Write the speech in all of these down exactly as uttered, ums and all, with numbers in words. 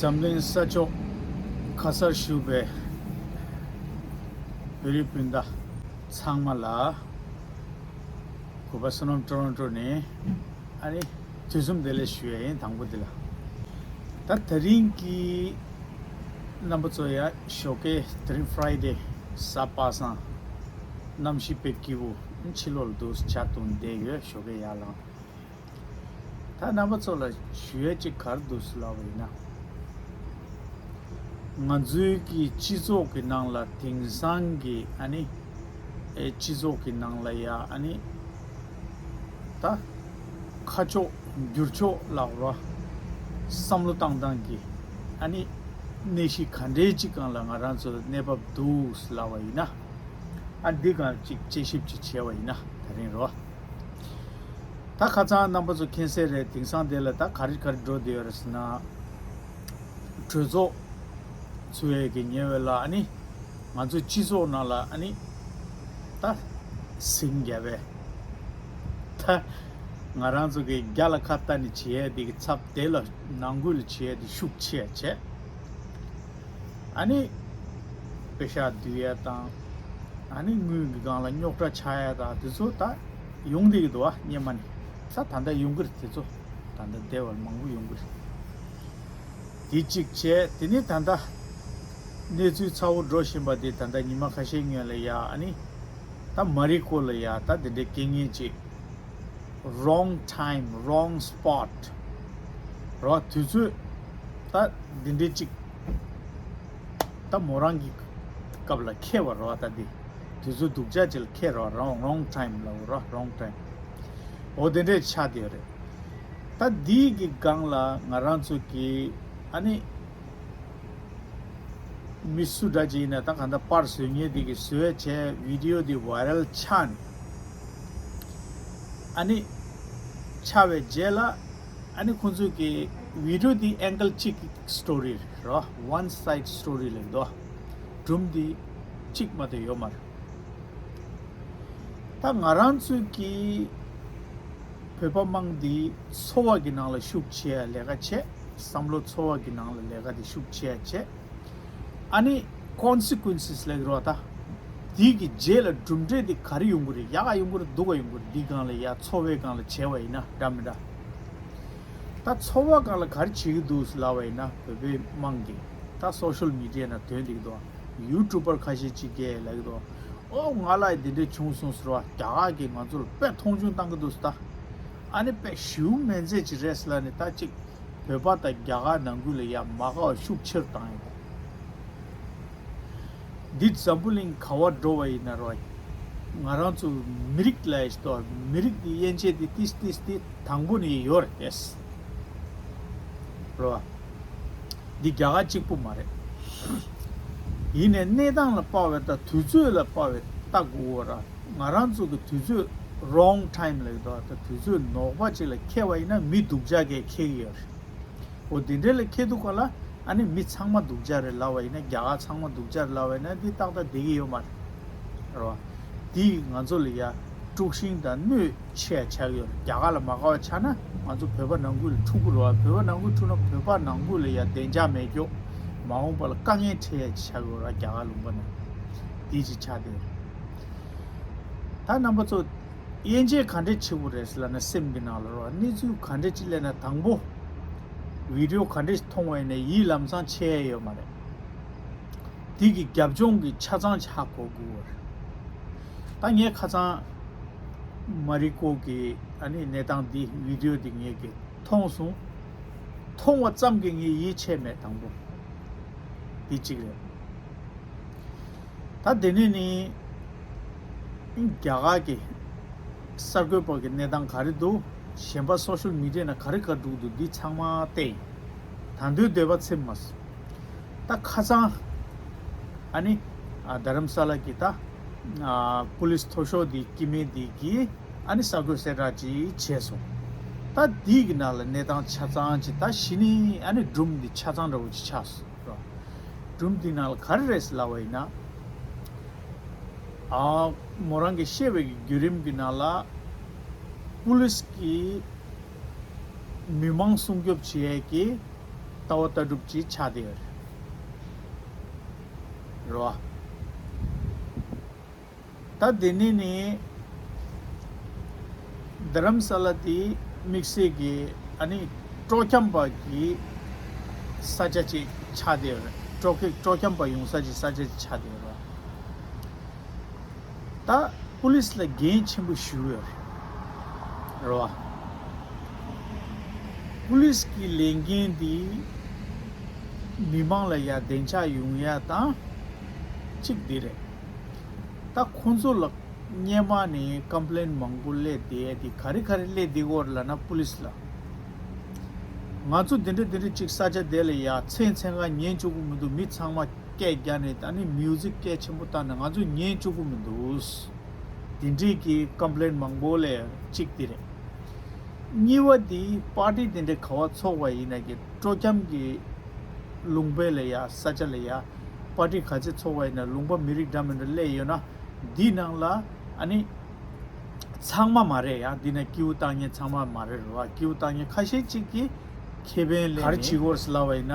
འཛམ་གླིང་ས་ཕྱོགས་ག་སར་བཞུགས་པའི་བོད་རིགས་སྤུན་ཟླ་ཚང་མ་ལ། གུས་པ་བསོད་ནམས་ཊོ་རོན་ཊོ་ནས་ཨ་ནི་དུས་གསུམ་བདེ་ལེགས་ཞུ་ཡ་ཡིན། དང་པོ་འདི་ལ། ད་དེ་རིང་གི་རྣམ་པ་ཚོ་ཡ་ཞོགས་ཀས་དེ་རིང་ཕ་རའི་ཌེ་གཟའ་པ་སངས། གནམ་གཤིས་དཔེ་སྐྱིད་པོ། ཕྱི་ལོགས་ལ་འདུག་ཇ་འཐུང་བསྡད་ཡོད། ཞོགས་ཀས་ཡར་ལངས། ད་རྣམ་པ་ཚོ་ལ་ཞུ་ཡ་གཅིག་ག་རེ་འདུག་ཟེར་ལབ་པ་ཡིན་ན། ང་ཚོའི་གི་སྤྱི་ཚོགས་ཀྱི་ནང་ལ་དེང་སང་གི་ཨ་ནི་ཨེ་སྤྱི་ཚོགས་ཀྱི་ནང་ལ་ཡ་ཨ་ནི་ད་ཁ་ཕྱོགས་འགྱུར་ཕྱོགས་ལབ་རོ། བསམ་བློ་བཏང་སྟངས་ཀྱི་ཨ་ནི་གནས་གཞི་ག་འདྲའི་གཅིག་སྒང་ལ་ང་རང་ཚོ་གནས་བབ་འདུག་ཟེར་ལབ་པ་ཡིན་ན། ཨ་འདི་སྒང་གཅིག་དཔྱད་ཞིབ་ཅིག་བྱས་པ་ཡིན་ན་དེ་རིང་རོ། ད་ཁ་སང་རྣམ་པ་ཚོ་མཁྱེན་གསལ་རེད། དེང་སང་དེ་ལ་ད་ག་རེ་ག་རེ་འགྲོ་བསྡད་ཡོད་རེད་ཟེར་ན། གྲོས་ཚོགས་ཚུགས་ཡས་ཀྱི་ཉེ་བའི་ལ་ཨ་ནི་ང་ཚོའི་སྤྱི་ཚོགས་ནང་ལ་ཨ་ནི་ད་ཟིང་རྒྱབ་པས། ད་ང་རང་ཚོ་གི་རྒྱ་ལ་ཁ་གཏད་ནས་བྱེད་ཡས་དེ་གི་ཚབ་དེ་ལ་ནང་ཁུལ་ལ་བྱེད་ཡས་དེ་ཤུགས་ཆེ་བྱས། ཨ་ནི་པེ་ཤག་བསྡུ་ཡས་དང་། ཨ་ནི་དངུལ་གྱི་སྒང་ལ་རྙོག་དྲ་ཆགས་ཡས་དང་དེ་ཚོ་ད་ཡོང་བསྡད་ཀྱི་འདུག་བ། སྔོན་མ་ནས་ད་ད་ལྟ་ཡོང་གི་རེད། དེ་ཚོ་ད་ལྟ་བསྡད་པ་མང་པོ་ཡོང་གི་རེད། དེ་གཅིག་བྱས། དེ་ནས་ད་ལྟ་གནས་ཚུལ་ཚ་བོ་འགྲོ་བཞིན་པ་དེ་ད་ལྟ་ཉི་མ་ཁ་ཤས་སྔོན་ལ་ཡ་ཨ་ནི་ད་མ་རི་ཀོ་ལ་ཡ་ད་དེ་འདྲའི་རྐྱེན་ངན་ཅིག wrong time, wrong spot རོ། དུས་ཚོད་ད་འདི་འདྲའི་ཅིག་ད་མོ་རང་གི་སྐབས་ལ་འཁེལ་བ་རོ། ད་འདི་དུས་ཚོད་སྡུག་ཅག་ཅིག་ལ་འཁེལ་རོ། wrong, wrong time ལབ་རོ། wrong time འོ་དེ་འདྲའི་ཆགས་བསྡད་ཡོད་རེད། ད་འདི་གི་སྒང་ལ་ང་རང་ཚོ་གི་ཨ་ནི་མི་སུ་འདྲ་ཅིག་ཡིན་ན་ད་གང་ལྟར་པར་བཟོ་མཁན་དེ་གིས་བཟོས་བྱས་བི་ཌི་ཡོ་དེ་ཝའི་རལ་ཆགས་ནས། ཨ་ནི་ཆགས་པའི་རྗེས་ལ་ཨ་ནི་ཁོང་ཚོས་ཀྱི་བི་ཌི་ཡོ་དེ་ཨེང་གལ་གཅིག་གི་སི་ཊོ་རི་རེད་རོ། one side story ལབ་འདུག་སྒྲུང་དེ་གཅིག་མ་གཏོགས་ཡོད་མ་རེད། ད་ང་རང་ཚོས་ཀྱི་བོད་པ་དམངས་འདི་འཚོ་བ་གི་ནང་ལ་ཤུགས་ཆེ་ལས་ཀ་བྱེད། བསམ་བློ་འཚོ་བ་གི་ནང་ལ་ལས་ཀ་དེ་ཤུགས་ཆེ་བྱེད། ཨ་ནི་ཀོན་སི་ཀུན་སི་ལབ་ཀྱི་རེད་བ། ད་འདི་གི་རྗེས་ལ་གྲུབ་འབྲས་དེ་ག་རེ་ཡོང་གི་རེད། ཡག་ག་ཡོང་གི་རེད། སྡུག་ག་ཡོང་གི་རེད། འདི་སྒང་ལ་ཡ་འཚོ་བའི་སྒང་ལ་བྱས་པ་ཡིན་ན་འདྲ་མི་འདྲ། ད་འཚོ་བ་སྒང་ལ་ག་རེ་བྱེད་ཀྱི་འདུག་ལབ་པ་ཡིན་ན། བོད་པའི་དམངས་ཀྱིས་ད་སོ་ཤལ་མི་ཌི་ཡ་ནང་ཐོན་བསྡད་ཀྱི་འདུག་ཡུ་ཊུབ་པར་ཁ་ཤས་ཅིག་གིས་ལབ་ཀྱི་འདུག་ཨོ་ང་ལ་འདི་འདྲ་བྱུང་སོང་ཟེར་བ། རྒྱ་གར་གྱིས་ང་ཚོ་ལ་དཔེ་མཐོང་ཆུང་བཏང་གི་འདུག་ཟེར། ད་ཨ་ནི་དཔེ་ཞེ་པོ་མི་མཛེས་ཅིག་རེད་ཟེར་ལབ་ནས་ད་ཅིག་བོད་པ་དང་རྒྱ་གར་ནང་ཁུལ་ལ་ཡ་མ་དགའ་བ་ཤུགས་ཆེ་རུ་བཏང་ཡོད། འདི་འཛམ་བུ་གླིང་ག་བར་འགྲོ་བ་ཡིན་ན་རོ། ང་རང་ཚོ་མི་རིགས་ལ་ཡ་ཞིག་ཏོ། མི་རིགས་འདི་དབྱེ་འབྱེད་འདི་ཏིས་ཏིས་ཏིས་དང་པོ་ནས་ཡོད་རེད། རོ། འདི་རྒྱ་གར་གཅིག་པུ་མ་རེད། ཡིན་ནའི་གནས་སྟངས་ལ་དཔག་པའི་ད་དུས་ཚོད་ལ་དཔག་པའི་ལྟ་དགོས་ར། ང་རང་ཚོ་གི་དུས་ཚོད་རོང་ཊའིམ་ལབ་ཀྱི་འདུག་ད་དུས་ཚོད་ནོར་བ་ཅིག་ལ་འཁེལ་བ་ཡིན་ན་མི་སྡུག་ཅག་གིས་འཁེལ་གྱི་ཡོད་རེད། འོ་དེ་འདྲ་ལ་འཁེལ་དུས་སྒང་ལ་ཨ་ནི་མི་ཚང་མ་སྡུག་ཅག་རེད་ལབ་པ་ཡིན་ན། རྒྱ་གར་ཚང་མ་སྡུག་ཅག་རེད་ལབ་པ་ཡིན་ན་འདི་ཏག་ཏག་བསྡད་ཀྱི་ཡོད་མ་རེད། རེད་བ། འདིས་ང་ཚོ་ལ་ཡ་དཀྲུག་ཤིང་དང་གནོད་ཆེ་ཆགས་ཡོད་རེད། རྒྱ་གར་ལ་མ་དགའ་བ་ཆགས་ན་ང་ཚོ་བོད་པ་ནང་ཁུལ་ལ་འཁྲུག་གི་རེད་བ། བོད་པ་ནང་ཁུལ་འཁྲུག་ན་བོད་པ་ནང་ཁུལ་ལ་ཡ་བདེ་འཇགས་མེད་ཀྱོག་མ་འོངས་པ་ལ་དཀའ་ངལ་འཕྲད་ཡ་ཆགས་ཡོད་རེད། རྒྱ་གར་ལུང་པ་ན་འདི་ཅིག་ཆགས་བསྡད་ཡོད་རེད། ད་རྣམ་པ་ཚོ་དབྱེ་འབྱེད་ག་འདྲས་བྱེད་དགོས་རེད་ཟེར་ལབ་ན། སེམས་ཀྱི་ནང་ལ་རོ། གནས་ཚུལ་ག་འདྲས་ཅིག་སླེབས་ན་དང་པོ་བི་ཌི་ཡོ་ག་འདྲས་ཤིག་མཐོང་བ་ཡིན་ན་ཡིད་ལམ་སང་ཆད་ཡ་ཡོད་མ་རེད། དེ་གི་རྒྱབ་ལྗོངས་ཀྱི་ཆ་ཚང་ཧ་གོ་དགོས་པ་རེད། ད་ངས་ཁ་སང་མ་རི་ཀོ་གི་ཨ་ནི་གནས་སྟངས་འདི་བི་ཌི་ཡོ་འདི་ངས་ཀྱི་མཐོང་སོང་། མཐོང་བ་ཙམ་གྱིས་ངས་ཡིད་ཆེས་མེད། དང་པོ་འདི་གཅིག་རེད། ད་དེ་ནས་ནི་རྒྱ་གར་གྱི་གསར་འགོད་པ་གི་གནས་སྟངས་ག་རེ་འདུག་གཞན་པ་སོ་ཤལ་མི་ཌི་ཡ་ནང་ག་རེ་ག་རེ་འགྲོ་གི་འདུག་འདི་ཚང་མ་བལྟས་ཡིན། ད་དུང་འདོད་པ་ཚིམ་མ་སོང་། ད་ཁ་སང་ཨ་ནི་ཨ་རྡ་རམ་ས་ལ་གི་ད་ཨ་པུ་ལིས་མཐོ་ཤོས་འདི་སྐྱེ་དམན་འདི་གིས་ཨ་ནི་གསར་འགོད་གསལ་བསྒྲགས་ཅིག་བྱས་སོང་། ད་འདི་གི་ནང་ལ་གནས་སྟངས་ཆ་ཚང་ཅིག་ད་གཞི་ནས་ཨ་ནི་སྒྲུང་འདི་ཆ་ཚང་འདྲ་བོ་ཅིག་ཆགས་སོང་། སྒྲུང་འདི་ནང་ལ་ག་རེ་རེད་ཟེར་ལབ་པ་ཡིན་ན། ཨ་མོ་རང་གིས་བཤད་པའི་བརྒྱུད་རིམ་གྱི་ནང་ལ་པུ་ལིས་ཀྱིས་མི་མང་སྲུང་སྐྱོབ་བྱེད་ཡས་ཀྱི་ད་ ལྟ་བ་ལྟ་གྲུབ་ཅིག་ཆགས་བསྡད་ཡོད་རེད། རེད་བ། ད་དེ་ནས་ནི་རྡ་རམ་ས་ལ་དེ་དམིགས་བསལ་གྱི་ཨ་ནི་སྤྲོ་འཁྱམ་པ་གི་ས་ཆ་ཅིག་ཆགས་བསྡད་ཡོད་རེད། སྤྲོ་སྤྲོ་འཁྱམ་པ་ཡོང་ས་ཅིག་ས་ཆ་ཅིག་ཆགས་བསྡད་ཡོད་རེད། ད་པུ་ལིས་ལ་འགན་ཆེན་པོ་ཞིག་ཡོད་རེད་བ། པུ་ལིས་ཀྱི་ལས་འགན་འདི་མི་མང་ལ་ཡ་བདེ་འཇགས་ཡོང་ཡ་དང་གཅིག་འདི་རེད། ད་ཁོང་ཚོ་ལ་སྔོན་མ་ནས་ཀམ་པི་ལེན་མང་པོ་སླེབས་བསྡད་དེ་ག་རེ་ག་རེ་སླེབས་བསྡད་ཀྱི་ཡོད་རེད་ལབ་ན། པུ་ལིས་ལ་ང་ཚོ་འདི་འདྲ་འདི་འདྲ་ཅིག་ས་ཆ་དེ་ལ་ཡ་མཚན་མཚན་ག་ཉན་བཅུག་གི་མི་འདུག་མི་ཚང་མ་སྐད་རྒྱག་ནས། ད་ནི་མིའུ་ཟིག་སྐད་ཆེན་པོ་བཏང་ནས་ང་ཚོ་ཉན་བཅུག་གི་མི་འདུག་དེ་འདྲའི་གི་ཀམ་པི་ལེན་མང་པོ་སླེབས། གཅིག་དེ་རེད། གཉིས་པ་དེ་པར་ཊི་དེ་འདྲ་ག་བ་ཚོགས་པ་ཡིན་ན་གི་སྤྲོ་འཁྱམ་གི་ལུང་པའི་ལ་ཡ་ས་ཆ་ལ་ཡ་པར་ཊི་ག་ཚོད་ཚོགས་པ་ཡིན་ན། ལུང་པ་མི་རིགས་འདྲ་མི་འདྲ་སླེབས་ཡོད་ན། འདི་ནང་ལ་ཨ་ནི་ཚང་མ་མ་རེད་ཡ། འདི་ན་སྐྱིད་པོ་བཏང་མཁན་ཚང་མ་མ་རེད་རེད་བ། སྐྱིད་པོ་བཏང་མཁན་ཁ་ཤས་ཅིག་གིས་ཁེ་ཕན་ལེན་ནས། ག་རེ་བྱེད་ཀྱི་ཡོད་རེད་ལབ་པ་ཡིན་ན།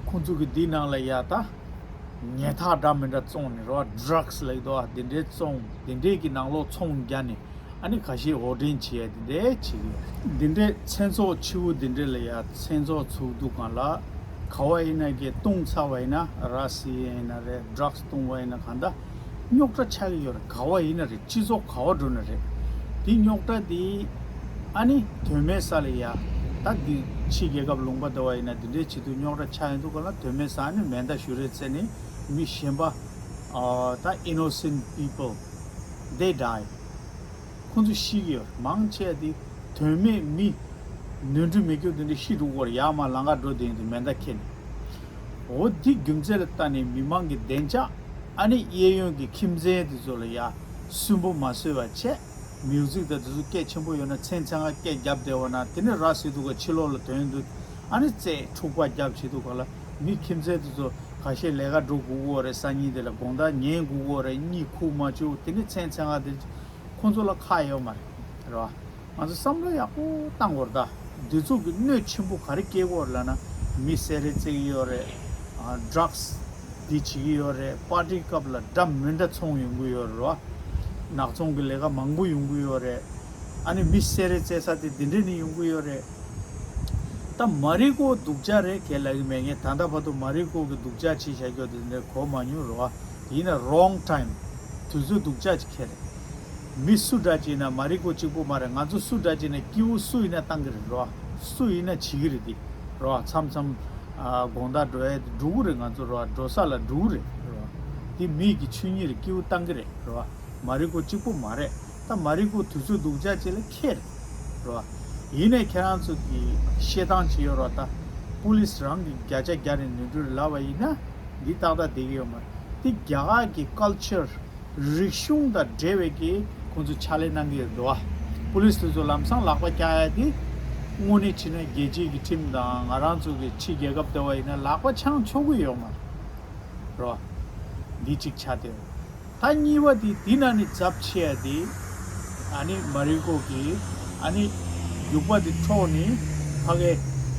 ཁོང་ཚོ་གི་འདི་ནང་ལ་ཡ་ད་ཉལ་ཐག་འདྲ་མི་འདྲ་བཙོངས་ནས་རེད་བ། ཌྲག་སི་ལབ་ཀྱི་འདུག་བ། འདི་འདྲའི་བཙོངས། འདི་འདྲའི་གི་ནང་ལོགས་ཚོང་རྒྱག་ནས། ཨ་ནི་ཁ་ཤས་འོར་འདྲེན་བྱེད་ཡ་དེ་འདྲས་བྱེད་ཀྱི་ཡོད་རེད། འདི་འདྲའི་མཚན་ཚོགས་ཆེ་བོ་འདི་འདྲས་ལ་ཡ་མཚན་ཚོགས་ཚུགས་དུས་སྒང་ལ། ག་བ་ཡིན་ན་གི་བཏུང་ཚར་བ་ཡིན་ན། ར་བཟི་ཡིན་ན་རེད། ཌྲག་སི་བཏུང་བ་ཡིན་ན། གང་ལྟར་རྙོག་དྲ་ཆགས་ཀྱི་ཡོད་རེད། ག་བ་ཡིན་ན་རེད། སྤྱི་ཚོགས་ག་བ་འགྲོ་ན་རེད། དེ་རྙོག་དྲ་དེ་ཨ་ནི་དོན་མེད་ས་ལ་ཡ། ད་འདི་ཕྱི་རྒྱལ་ཁབ་ལུང་པ་དེ་བ་ཡིན་ན་འདི་འདྲས་བྱེད་དུས་རྙོག་དྲ་ཆགས་ཡོང་དུས་སྒང་ལ། དོན་མེད་ས་ཨ་ནི་མེ་མདའ་གཞུ་རེས་རྩེ་ནས་མི་གཞན་པ། ཨ། ད་innocent people, they die. ཁོང་ཚོ་ཤི་གི་ཡོད་རེད། མང་ཆེ་བ་དེ་དོན་མེད་མི་ནོར་འཁྲུལ་མེད་རྒྱུ་དེ་འདྲ་ཤི་འགྲོ་གི་ཡོད་རེད། ཡར་མར་ལམ་ཁ་འགྲོ་བསྡད་ཡོང་དུས་མེ་མདའ་འཁྱེར་ནས། འོ་འདི་རྒྱུ་མཚན་ལ་བལྟས་ནས་མི་མང་གི་བདེ་འཇགས། ཨ་ནི་གཡས་གཡོན་གྱི་ཁྱིམ་མཚེས་དེ་ཚོ་ལ་ཡ་སུན་པོ་མ་བཟོས་པ་བྱས། མིའུ་ཟིག་དང་དེ་ཚོ་སྐད་ཆེན་པོ་ཡོད་ན་མཚན་མཚན་ག་སྐད་རྒྱབ་བསྡད་པ་ན། དེ་ནས་ར་བཟི་དུས་སྒང་ཕྱི་ལོགས་ལ་ཐོན་དུས་ཨ་ནི་རྩེད་འཁྲུག་པ་རྒྱབ་བྱེད་དུས་སྒང་ལ། མི་ཁྱིམ་མཚེས་དེ་ཚོ་ཁ་ཤས་ལས་ཀ་འགྲོ་དགོས་ཀྱི་ཡོད་རེད། སང་ཉིན་དེ་ལ་དགོང་དག་ཉལ་དགོས་ཀྱི་ཡོད་རེད། གཉིད་ཁུག་མ་བཅུག་དེ་ནས་མཚན་མཚན་ག་དེ་ཁོང་ཚོ་ལ་ཁག་ཡོད་མ་རེད། རེད་བ། ང་ཚོ་བསམ་བློ་ཡག་པོ་བཏང་དགོས་རེད་ད། འདི་ཚོ་གི་གནོད་ཆེན་པོ་ག་རེ་སྐྱེལ་གྱི་ཡོད་རེད་ལབ་ན། མི་བསད་རེས་རྩེ་གི་ཡོད་རེད། ཨ། ཌྲག་སི་འདི་བྱེད་ཀྱི་ཡོད་རེད། པར་ཊི་སྐབས་ལ་འདྲ་མི་འདྲ་ཚོང་ཡོང་གི་ཡོད་རེད་བ། ནག་ཚོང་གི་ལས་ཀ་མང་པོ་ཡོང་གི་ཡོད་རེད། ཨ་ནི་མི་བསད་རེས་རྩེ་ས་དེ་འདི་འདྲས་ནས་ཡོང་གི་ཡོད་རེད། ད་མ་རི་ཀོ་སྡུག་ཅག་རེད་གས་ལབ་ཀྱི་མེད། ངས་ད་ལྟ་བར་དུ་མ་རི་ཀོ་གི་སྡུག་ཅག་བྱས་བཞག་རྒྱུ་དེ་འདྲ་གོ་མ་མྱོང་རེད་བ། ཡིན་ན་wrong time། དུས་ཚོད་སྡུག་ཅག་ཅིག་ཁེལ་རེད། མི་སུ་འདྲ་ཅིག་ཡིན་ན། མ་རི་ཀོ་གཅིག་པོ་མ་རེད། ང་ཚོ་སུ་འདྲ་ཅིག་ཡིན་ན་སྐྱིད་པོ་སུ་ཡིན་ན་བཏང་གི་རེད་རོ། སུ་ཡིན་ན་བྱེད་ཀྱི་རེད་དེ་རོ། མཚམས་མཚམས་ཨ་དགོང་དག་འགྲོ་ཡ་དེ་འགྲོ་གི་རེད། ང་ཚོ་རོ་འགྲོ་ས་ལ་འགྲོ་གི་རེད་རོ། དེ་མི་གི་ཆོས་ཉིད་རེད། སྐྱིད་པོ་བཏང་གི་རེད་རོ། མ་རི་ཀོ་གཅིག་པོ་མ་རེད། ད་མ་རི་ཀོ་དུས་ཚོད་སྡུག་ཅག་ཅིག་ལ་ཁེལ་རེད་རོ། ཡིན་ནའི་ཁྱེད་རང་ཚོ་གི་བཤད་སྟངས་ཅིག་ཡོད་རོ། ད་པུ་ལིས་རང་གི་བརྒྱ་ཆ་བརྒྱ་རེད་ནོར་འཁྲུལ་རེད་ལབ་པ་ཡིན་ན། འདི་ཏག་ཏག་བསྡད་ཀྱི་ཡོད་མ་རེད། འདི་རྒྱ་གར་གྱི་ཀལ་ཅར། རིག་གཞུང་དང་འབྲེལ་བའི་གི་ཁོང་ཚོ་ཕྱག་ལས་གནང་གི་ཡོད་འདུག་བ། པུ་ལིས་དེ་ཚོ་ལམ་སང་ལག་པ་བཀྱག་ཡ་དེ་དངོས་གནས་བྱས་ན་རྒྱལ་སྤྱིའི་གི་ཁྲིམས་དང་ང་རང་ཚོ་གི་ཕྱི་རྒྱལ་ཁབ་དེ་བ་ཡིན་ན་ལག་པ་འཆང་ཆོག་གི་ཡོད་མ་རེད། འདི་གཅིག་ཆགས་བསྡད་ཡོད། ད་གཉིས་པ་དེ་འདི་ན་ནི་ཚབས་ཆེ་ཡ་དེ། ཨ་ནི་མ་རི་ཀོ་གི་ཨ་ནི་རྒྱུག་པ་དེ་འཕྲོག་ནས་ཕ་གའི་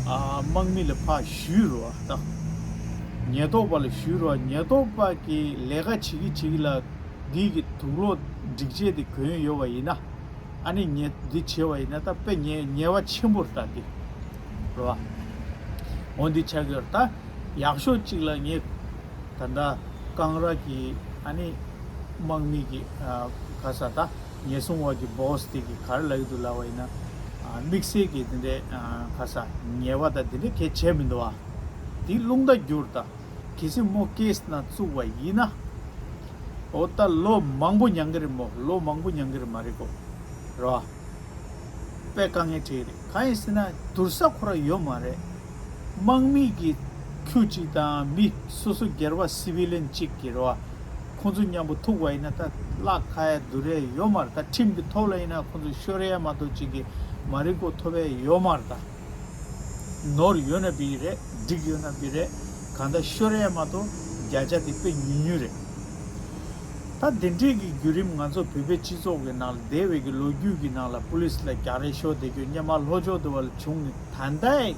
ཨ་དམག་མི་ལ་ཕར་གཞུས་རོ། ད་ཉེན་རྟོག་པ་ལ་གཞུས་རོ། ཉེན་རྟོག་པ་གི་ལས་ཀ་བྱེད་ཀྱི་བྱེད་ཀྱི་ལ། འདི་གི་དུག་སློག་སྒྲིག་ཆས་དེ་གོན་ཡོད་པ་ཡིན་ན། ཨ་ནི་ཉེ་འདི་བྱས་པ་ཡིན་ན་ད་དཔེ་ཉེ་ཉེས་པ་ཆེན་པོ་རེད་ད་འདི། རེད་བ། འོ་འདི་ཆགས་ཀྱི་ཡོད་རེད་ད། ཡག་ཤོས་གཅིག་ལ་ངས་ད་ལྟ་ཀང་ར་གི་ཨ་ནི་དམག་མི་གི་ཨ་ག་ས་ད་ཉེན་སྲུང་བ་གི་བོ་སི་དེ་གི་ག་རེ་ལབ་ཀྱི་འདུག་ལབ་པ་ཡིན་ན། ཨ་དམིགས་བསལ་གི་དེ་འདྲའི་ཨ་ག་ས་ཉེས་པ་དང་དེ་འདྲའི་གལ་ཆེ་མི་འདུག་བ། འདི་རླུང་རྟ་བསྒྱུར་ད། གལ་སྲིད་མོ་ཀེས་ནང་བཙུགས་པ་ཡིན་ན། འོ་ད་ལོ་མང་པོ་མྱང་གི་རེད་མོ། ལོ་མང་པོ་མྱང་གི་རེད་མ་རེད་གོ། རེད་བ། དཔེ་དཀའ་ངལ་འཕྲད་ཀྱི་རེད། གང་ཡིན་ཟེར་ན་བསྡུར་ས་ཁོ་རང་ཡོད་མ་རེད། དམག་མི་གི་ཁྱུ་གཅིག་དང་མི་སོ་སོ་སྒེར་པ་སི་བི་ལི་ཡན་གཅིག་གི་རེད་བ། ཁོང་ཚོ་མཉམ་པོ་ཐུག་པ་ཡིན་ན་ད་གླགས་ཁ་ཡ་བསྡུར་ཡ་ཡོད་མ་རེད། ད་ཁྲིམས་ཀྱི་ཐོག་ལ་ཡིན་ན་ཁོང་ཚོ་ཤོར་ཡ་མ་གཏོགས་གཅིག་གི་མ་རེད་གོ། ཐོབ་ཡ་ཡོད་མ་རེད་ད། ནོར་ཡོད་ན་བི་རེད། འགྲིག་ཡོད་ན་བི་རེད། གང་ལྟར་ཤོར་ཡ་མ་གཏོགས་བརྒྱ་ཆ་དེ་དཔེ་ཉུང་ཉུང་རེད། ད་དེ་འདྲའི་གི་བརྒྱུད་རིམ་ང་ཚོ་བོད་པའི་སྤྱི་ཚོགས་ཀྱི་ནང་ལ་འདས་པའི་གི་ལོ་རྒྱུས་ཀྱི་ནང་ལ་པུ་ལིས་ལ་རྒྱག་རེས་ཤོར་བསྡད་རྒྱུ་སྔོན་མ་ལྷོ་ཕྱོགས་དུ་བ་ལ་བྱུང་ནས་ད་ལྟའི་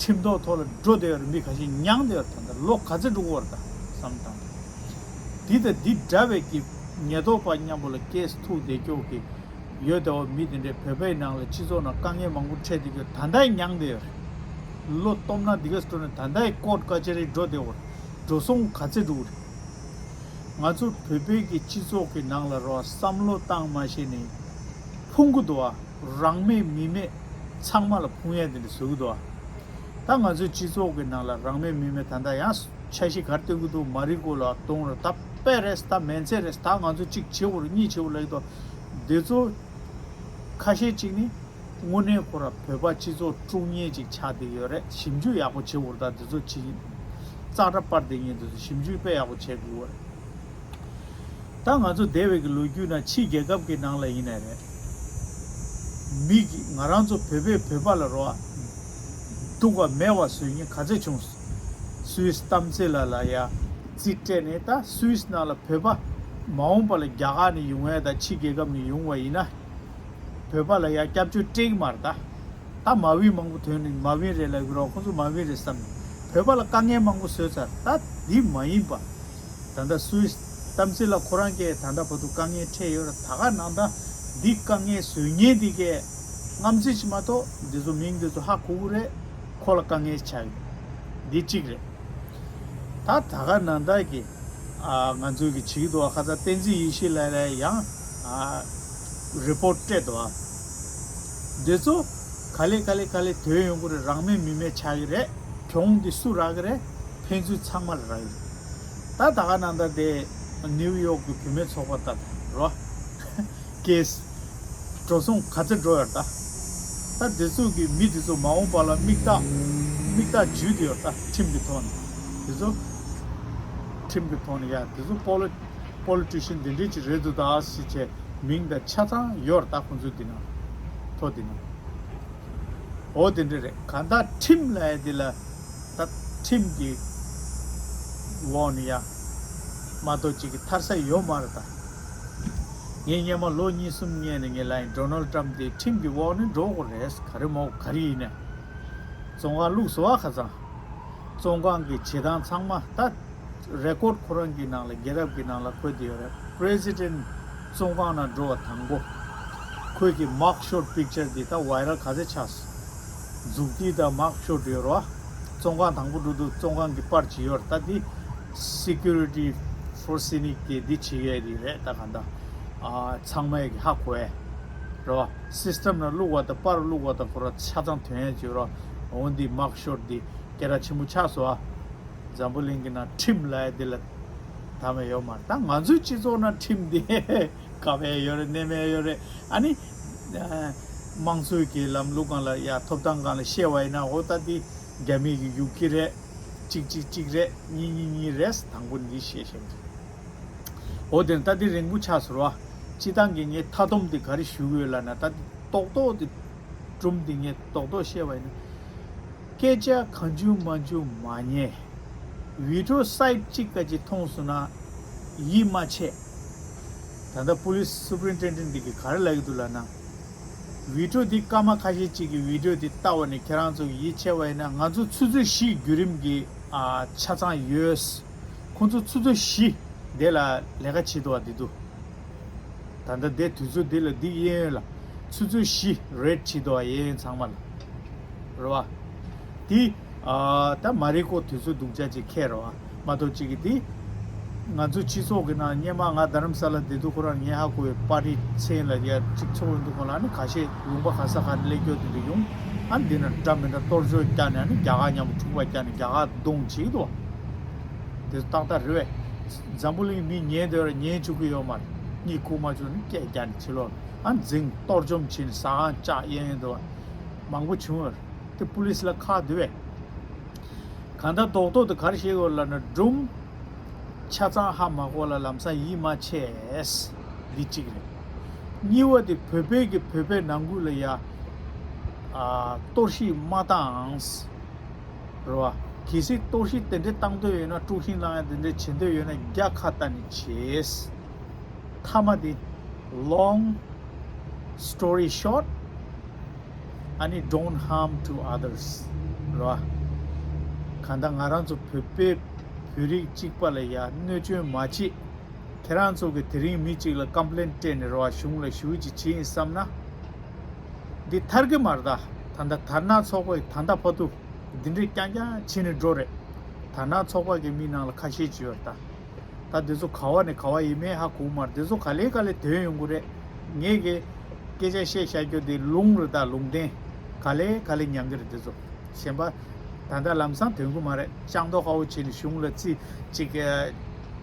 ཁྲིམས་ཐོག་ཐོག་ལ་འགྲོ་བསྡད་ཡོད་རེད། མི་ཁ་ཤས་མྱངས་བསྡད་ཡོད་རེད། ད་ལྟ་ལོ་ག་ཚོད་འགྲོ་གི་ཡོད་རེད། ད་བསམ་བཏང་། འདི་དང་འདི་འདྲ་བའི་གི་ཉེན་རྟོག་པ་མཉམ་པོ་ལ་ཀེས་ཐུག་བསྡད་རྒྱུ་གི་ཡོད་དེ། འོ་མི་དེ་འདྲའི་བོད་པའི་ནང་ལ་སྤྱི་ཚོགས་ནང་དཀའ་ངལ་མང་པོ་འཕྲད་བསྡད་རྒྱུ་ད་ལྟའི་མྱངས་བསྡད་ཡོད་རེད། ལོ་སྟོང་ན་འདི་ག་སྤྲོ་ནས་ད་ལྟའི་ཀོར་ཊི་ཀ་ཅ་རི་འགྲོ་བསྡད་ཡོད་རེད། འགྲོ་སོང་ག་ཚོད་འགྲོ་གི་རེད། ང་ཚོ་བོད་པའི་གི་སྤྱི་ཚོགས་ཀྱི་ནང་ལ་རོ་བསམ་བློ་བཏང་མ་ཤེས་ནས་ཕུང་གི་འདུག་ཨ། རང་མེད་མི་མེད་ཚང་མ་ལ་ཕུང་ཡས་དེ་འདྲ་བཟོ་གི་འདུག་ཨ། ད་ང་ཚོའི་སྤྱི་ཚོགས་ཀྱི་ནང་ལ་རང་མེད་མི་མེད་ད་ལྟ་ཡང་འཆར་གཞི་ག་རེ་བཏོན་གི་འདུག་མ་རི་ཀོ་ལ་གཏོང་རོགས། ད་དཔེ་རེད། ད་མེན་ཚེ་རེད། ད་ང་ཚོ་གཅིག་བྱེད་དགོས་རེད། གཉིས་བྱེད་དགོས་ལབ་ཀྱི་འདུག་འདི་ཚོ་ཁ་ཤས་གཅིག་ནི་དངོས་གནས་ཁོ་ར་བོད་པ་སྤྱི་ཚོགས་དཀྲུག་མཁན་ཅིག་ཆགས་བསྡད་ཡོད་རེད། ཞིབ་འཇུག་ཡག་པོ་བྱེད་དགོས་རེད། ད་འདི་ཚོ་ཅིག་ཙག་སྒྲ་སྤར་བསྡད་མཁན་འདི་ཚོ་ཞིབ་འཇུག་དཔེ་ཡག་པོ་བྱེད་དགོས་རེད། ད་ང་ཚོ་འདས་པའི་གི་ལོ་རྒྱུས་ནང་ཕྱིའི་རྒྱལ་ཁབ་ཀྱི་ནང་ལ་ཡིན་ནའི་རེད། མི་གི་ང་རང་ཚོ་བོད་པས་བོད་པ་ལ་རོ་སྡུག་པ་མེད་པ་བཟོས་མཁན་ག་ཚོད་བྱུང་། སུད་སི་གཏམ་ཚེ་ལ་ལ་ཡ་རྩིས་སྤྲད་ནས། ད་སུད་སི་ནང་ལ་བོད་པ་མ་འོངས་པ་ལ་རྒྱ་གར་ནས་ཡོང་ཡ་ད་ཕྱིའི་རྒྱལ་ཁབ་ནས་ཡོང་བ་ཡིན་ན། བོད་པ་ལ་ཡ་སྐྱབས་བཅོལ་སྤྲད་ཀྱི་མ་རེད་ད། ད་མ་བིན་མང་པོ་ཐོན་ནས་མ་བིན་རེད་ལབ་ཀྱི་རོགས། ཁོང་ཚོ་མ་བིན་རེད་བསམ་ནས་བོད་པ་ལ་དཀའ་ངལ་མང་པོ་བཟོས་ཚར། ད་འདི་མ་ཡིན་པ། ད་ལྟ་སུད་སི་གཏམ་ཚེ་ལ་ཁོ་རང་གིས་ད་ལྟ་བར་དུ་དཀའ་ངལ་འཕྲད་ཡོད་རེད། ད་ག་ནང་ད་འདི་དཀའ་ངལ་བཟོ་མཁན་འདི་གས་རྔམ་བརྗིད་ཅིག་མ་གཏོགས་འདི་ཚོ་མིང་འདི་ཚོ་ཧ་གོ་གི་རེད། ཁོ་ལ་དཀའ་ངལ་ཆགས་ཡོད། འདི་གཅིག་རེད། ད་ད་ག་ནང་ད་གི་ཨ་ང་ཚོའི་གི་བྱེད་ཀྱི་འདུག་བ། ཁ་སང་བསྟན་འཛིན་ཡེ་ཤེས་ལགས་ལ་ཡང་ཨ་རི་པོར་ཊི་སྤྲད་འདུག་བ། འདི་ཚོ་ག་ལེ་ག་ལེ་ག་ལེ་ཐོན་ཡོང་གི་རེད། རང་མེད་མི་མེད་ཆགས་ཀྱི་རེད། གྱོང་འདི་སུ་རག་གི་རེད། ཕན་ཚུན་ཚང་མ་ལ་རག་གི་རེད། ད་ད་ག་ནང་ད་དེ་ནིའུ་ཡོག་གི་བུད་མེད་ཚོགས་པ་ད་རོ། ཀེས་འགྲོ་སོང་ག་ཚོད་འགྲོ་ཡོད་ད། ད་དེ་ཚོ་གི་མི་དེ་ཚོ་མ་འོངས་པ་ལ་མིག་ལྟ་མིག་ལྟ་འཇུས་དེ་ཡོད་ད། ཁྲིམས་ཀྱི་ཐོག་ནས་དེ་ཚོ་ཁྲིམས་ཀྱི་ཐོག་ནས་ཡ་དེ་ཚོ་པོ་ལི་པོ་ལི་ཊི་ཤན་དེ་འདྲས་ཅིག་རེད་འདུག་ད་ཟེར་བྱས་མིང་དང་ཆ་ཚང་ཡོད་རེད་ད། ཁོང་ཚོ་དེ་ན་ཐོ་དེ་ན་འོ་དེ་འདྲས་རེད། གང་ལྟར་ཁྲིམས་ལབ་ཡ་དེ་ལ་ད་ཁྲིམས་ཀྱི་འོག་ནས་ཡ་མ་གཏོགས་ཅིག་གི་ཐར་ས་ཡོད་མ་རེད་ད། ངས་སྔོན་མ་ལོ་གཉིས་གསུམ་སྔོན་ནས་ངས་ལབ་ཡིན། ཌོ་ནལ་ཊམ་དེ་ཁྲིམས་ཀྱི་འོག་ནས་འགྲོ་དགོས་རེད། ག་རེ་མོ་ག་རེ་ཡིན་ནས་བཙོན་ཁང་བླུགས་སོང་བ། ཁ་སང་བཙོན་ཁང་གི་བྱེད་སྟངས་ཚང་མ་ད་རེ་ཀོར་ཌི་ཁོ་རང་གི་ནང་ལ་རྒྱལ་རབས་ཀྱི་ནང་ལ་འཁོད་བསྡད་ཡོད་རེད། པི་རེ་སི་ཌེན་ཊི་བཙོན་ཁང་ནང་འགྲོ་བ་དང་པོ་ཁོའི་གི་མག་ཤོཊ་པིག་ཅར་དེ་ད་ཝའི་རལ་ག་ཚད་ཆགས་སོང་། མཛུབ་དཀྱི་དང་མག་ཤོཊ་ཡོད་རེད་བ། བཙོན་ཁང་དང་པོ་འགྲོ་དུས་བཙོན་ཁང་གི་པར་ཅིག་ཡོད་རེད། ད་འདི་སི་ཀུ་རི་ཊི་ཕོར་སི་ནི་གི་འདི་བྱེད་ཡས་དེ་རེད། ད་ག་འདྲ་ཨ་ཚང་མས་གི་ཧ་གོ་ཡས་རེད་བ། སིས་ཊམ་ནང་བླུགས་པ་དང་པར་བླུགས་པ་དང་ཁོ་རང་ཆ་ཚང་ཐོན་ཡས་ཅིག་ཡོད་རེད་བ། འོ་འདི་མག་ཤོཊ་འདི་སྐད་གྲགས་ཆེན་པོ་ཆགས་སོང་བ། འཛམ་བུ་གླིང་གི་ནང་ཁྲིམས་ལབ་ཡ་འདི་ལ་ད་མ་ཡོད་མ་རེད། ད་ང་ཚོའི་སྤྱི་ཚོགས་ནང་ཁྲིམས་འདི་དགའ་བས་ཡོད་རེད། གནས་མེད་ཡོད་རེད། ཨ་ནི་ཨ་དམངས་གཙོའི་གི་ལམ་ལུགས་སྒང་ལ་ཡ་ཐོབ་ཐང་སྒང་ལ་བཤད་པ་ཡིན་ན་འོ་ད་འདི་རྒྱ་མི་གི་ཡུག་གི་རེད། གཅིག་གཅིག་གཅིག་རེད། གཉིས་གཉིས་གཉིས་རེད། དང་པོ་འདི་བཤད་བཤད་འོ་དེ་ད་འདི་རིང་པོ་ཆགས་སོང་ར། སྤྱི་བཏང་གི་ངས་མཐའ་སྡོམ་འདི་ག་རེ་ཞུ་གི་ཡོད་ལབ་ན་ད་འདི་རྡོག་རྡོག་འདི་སྒྲུང་འདི་ངས་རྡོག་རྡོག་བཤད་པ་ཡིན་ན། སྐད་ཆ་གང་བྱུང་མང་བྱུང་མ་ཉན། བི་ཌི་ཡོ་སའིཊ་གཅིག་ག་ཅིག་མཐོང་སོང་ན་ཡིད་མ་ཆེས། ད་ལྟ་པུ་ལིས་སུ་པ་རིན་ཊེན་ཌེན་ཊི་འདི་གིས་ག་རེ་ལབ་ཀྱི་འདུག་ལབ་ན། བི་ཌི་ཡོ་འདི་སྐར་མ་ཁ་ཤས་ཅིག་གི་བི་ཌི་ཡོ་འདི་ལྟ་བ་ནས་ཁྱེད་རང་ཚོ་ཡིད་ཆེས་པ་ཡིན་ན་ང་ཚོ་ཆུ་ཚོད་བཞི་བརྒྱུད་རིམ་གྱི་ཨ་ཆ་ཚང་ཡོད། ཁོང་ཚོ་ཆུ་ཚོད་བཞི་དེ་ལ་ལས་ཀ་བྱེད་འདུག་བ་འདི་འདུག་ད་ལྟ་དེ་དུས་ཚོད་འདི་ལ་འདི་གཡས་གཡོན་ལ་ཆུ་ཚོད་བཞི་རེད་བྱེད་འདུག་བ་གཡས་གཡོན་ཚང་མ་ལ་རེད་བ། དེ་ཨ་ད་མ་རེད་ཁོ་དུས་ཚོད་སྡུག་ཅག་ཅིག་འཁེལ་རེད་བ། མ་གཏོགས་གཅིག་གི་དེ་ང་ཚོ་སྤྱི་ཚོགས་ཀྱི་ནང་སྔོན་མ་ང་རྡ་རམ་ས་ལ་བསྡད་དུས་ཁོ་རང་ངའི་ཧ་གོ་བའི་པར་རིས་མཚན་ལ་ཡ་གཅིག་ཚོགས་ཡོང་དུས་ཁོ་ལ་ནི་ཁ་ཤས་ལུང་པ་ག་ས་ག་ནས་སླེབས་རྒྱུ་དེ་འདྲ་ཡོང་། ཨ་འདི་ན་འདྲ་མི་འདྲ་གཏོར་བཅོམ་བརྒྱབ་ནས་ཨ་ནི་རྒྱ་གར་མཉམ་པོ་འཁྲུག་པ་བརྒྱབ་ནས་རྒྱ་གར་གདོང་བྱེད་དོ། དེ་ཏག་ཏག་རེད་བས། འཛམ་བུ་གླིང་མི་ཉན་འདོད་ར་ཉན་བཅུག་གི་ཡོད་མ་རེད། གཉིད་ཁུག་མ་བཅུག་ནི་སྐད་རྒྱག་ནས་ཕྱི་ལོགས་ཨ་འཛིང་གཏོར་བཅོམ་བྱས་ནས་ཟ་ཁང་བཅག་གཡས་གཡོན་དུ་མང་པོ་བྱུང་བ་རེད། དེ་པུ་ལིས་ལ་ཁག་འདུག་བས། གང་ལྟར་རྡོག་རྡོག་དེ་ག་རེ་བཤད་དགོས་ལབ་ན་སྒྲུང་ཆ་ཚང་ཧ་མ་གོ་ལ་ལམ་སང་ཡིད་མ་ཆེས། འདི་གཅིག་རེད། གཉིས་པ་དེ་བོད་པའི་གི་བོད་པའི་ནང་ཁུལ་ལ་ཡ་ཨ་གཏོར་བཤིག་མ་བཏང་། རེད་བ། གལ་སྲིད་གཏོར་བཤིག་དེ་འདྲའི་བཏང་འདོད་ཡོད་ན་དཀྲུག་ཤིང་བསླང་ཡ་དེ་འདྲའི་བྱེད་འདོད་ཡོད་ན་རྒྱ་ཁ་གཏན་ནས་བྱེད། མཐའ་མ་དེ། Long story short, ཨ་ནི་don't harm to others རེད་བ། གང་ལྟར་ང་རང་ཚོ་བོད་པའི་བོད་རིགས་གཅིག་པ་ལ་ཡ་གནོད་སྐྱོན་མ་བྱེད། ཁྱེད་རང་ཚོ་གི་དེ་རིང་མི་གཅིག་ལ་ཀམ་པི་ལེན་སྤྲད་ནས་རེད་བ། གཞུང་ལ་ཞུ་ཅིག་བྱེད་ཡིན་བསམ་ན། འདི་ཐར་གི་མ་རེད་ད། ད་ལྟ་དར་ནག་ཚོགས་པ་ཡི་ད་ལྟ་བར་དུ་འདི་འདྲའི་རྐྱང་རྐྱང་བྱས་ནས་འགྲོ་རེད། དར་ནག་ཚོགས་པ་གི་མི་ནང་ལ་ཁ་ཤས་ཅིག་ཡོད་རེད་ད། ད་འདི་ཚོ་ག་བ་ནས་ག་བ་ཡིན་མིན་ཧ་གོ་གི་མ་རེད། འདི་ཚོ་ག་ལེ་ག་ལེ་ཐོན་ཡོང་གི་རེད། ངས་གི་སྐད་ཆ་བཤད་བཞག་རྒྱུ་འདི་ལུང་རེད་ད། ལུང་བསྟན། ག་ལེ་ག་ལེ་ཉམས་ཀྱི་རེད་འདི་ཚོ། གཞན་པ་ད་ལྟ་ལམ་སང་ཐོན་གི་མ་རེད། ལྕགས་རྡོ་དཀར་པོ་བྱས་ནས་གཞུང་ལ་རྩིས་ཅིག་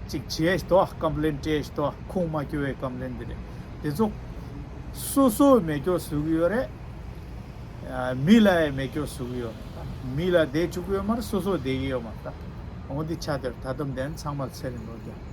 ཅིག་བྱས་ཤི་ཏོ། ཀམ་པི་ལེན་སྤྲད་ཤི་ཏོ། ཁུངས་མ་འཁྱོལ་བའི་ཀམ་པི་ལེན་འདི་རེད། འདི་ཚོ་སོ་སོ་མེད་སྐྱོ་བཟོ་གི་ཡོད་རེད། མི་ལ་ཡང་མེད་སྐྱོ་བཟོ་གི་ཡོད་རེད། མི་ལ་བསྡད་བཅུག་གི་ཡོད་མ་རེད། སོ་སོ་བསྡད་ཀྱི་ཡོད་མ་རེད། འོ་འདི་ཆ་དེར་ད་དུང་བདེན། ཚང་མར་ཚེ་རིང་ལོ་རྒྱ།